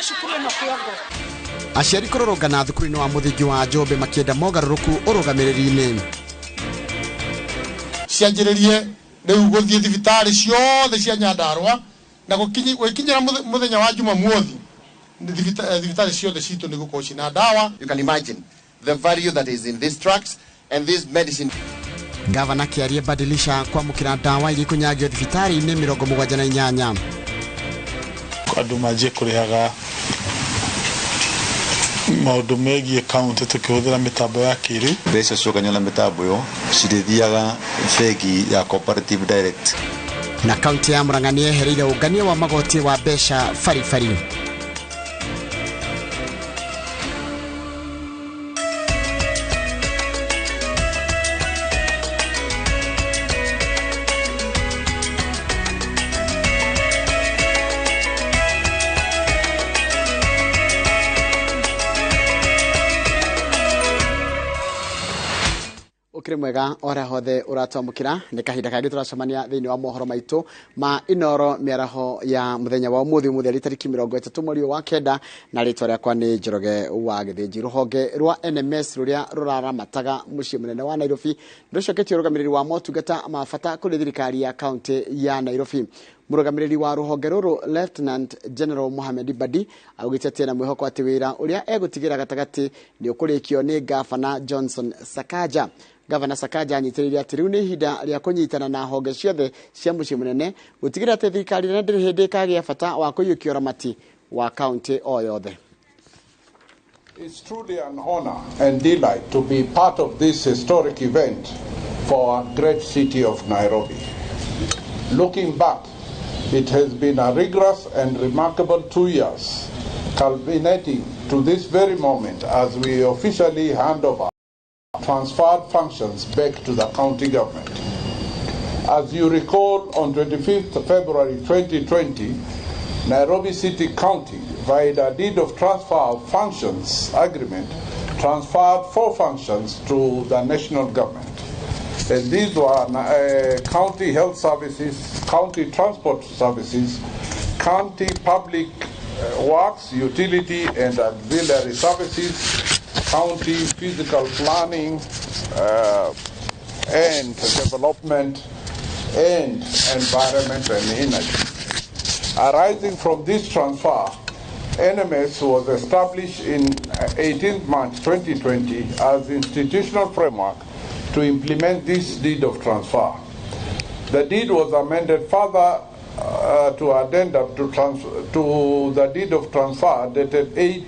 Cukuru ĩno kĩongo. Aciari kũrũrũngana thukuru-inĩ wa mũthingi wa Njũmbĩ makĩenda mogarũrũku ũrũgamĩrĩri-inĩ. Cianjĩrĩrie rĩu gũthiĩ thibitarĩ ciothe cia Nyandarua na gũkinyĩra mũthenya wa Jumamothi thibitarĩ ciothe citũ nĩ gũkorwo cina ndawa. You can imagine the value that is in these trucks and this medicine. Gavana Kiarie badilisha kwamũkĩra ndawa iria ikũnyagio thibitarĩ-inĩ 78. Andũ manjie kũrĩhaga maũndũ megiĩ kaunti tũkĩhũthĩra mĩtambo ya kĩrĩu. Mbeca ciokania na mĩtambo ĩyo cirĩthiaga bengi ya Cooperative Direct. Na kaunti ya Murang'a nĩ yehereire ũngania wa magoti wa mbeca baribari. Ukiri mwega ora hothe uratwamukira ni kahinda kangi turacemania thiini wa mohoro maitu ma Inoro miaraho ya muthenya wa umuthi umuthi ari tariki 30 mweri wa kenda na ritwa riakwa ni Njoroge wa Githinji. Ruhonge rwa NMS ruria ruraramataga mucii munene wa Nairobi rucoketie urugamiriri wa motungata ma bata kuri thirikari ya kaunti ya Nairobi. Mũrũgamĩrĩri wa rũhonge rũrũ Lieutenant General Mohamed Badi augĩte atĩ ena mwĩhoko atĩ wĩra ũrĩa egũtigĩra gatagatĩ nĩ ũkũrĩkio nĩ Gavana Johnson Sakaja. Gavana Sakaja anyitĩrĩire atĩ rĩu nĩ ihinda rĩa kũnyitana na honge ciothe cia mũciĩ mũnene gũtigĩrĩra atĩ thirikari nene ndĩrĩ hĩndĩ ĩkagĩa bata wa kũiyũkia ũramati wa kaunti o yothe. It's truly an honor and delight to be part of this historic event for our great city of Nairobi. Looking back, it has been a rigorous and remarkable 2 years, culminating to this very moment as we officially hand over transferred functions back to the county government. As you recall, on 25th February 2020, Nairobi City County, via the deed of transfer of functions agreement, transferred 4 functions to the national government. And these were county health services, county transport services, county public works, utility and auxiliary services, county physical planning and development, and environment and energy. Arising from this transfer, NMS was established in 18th March 2020 as institutional framework to implement this deed of transfer. The deed was amended further to addendum to the deed of transfer dated 8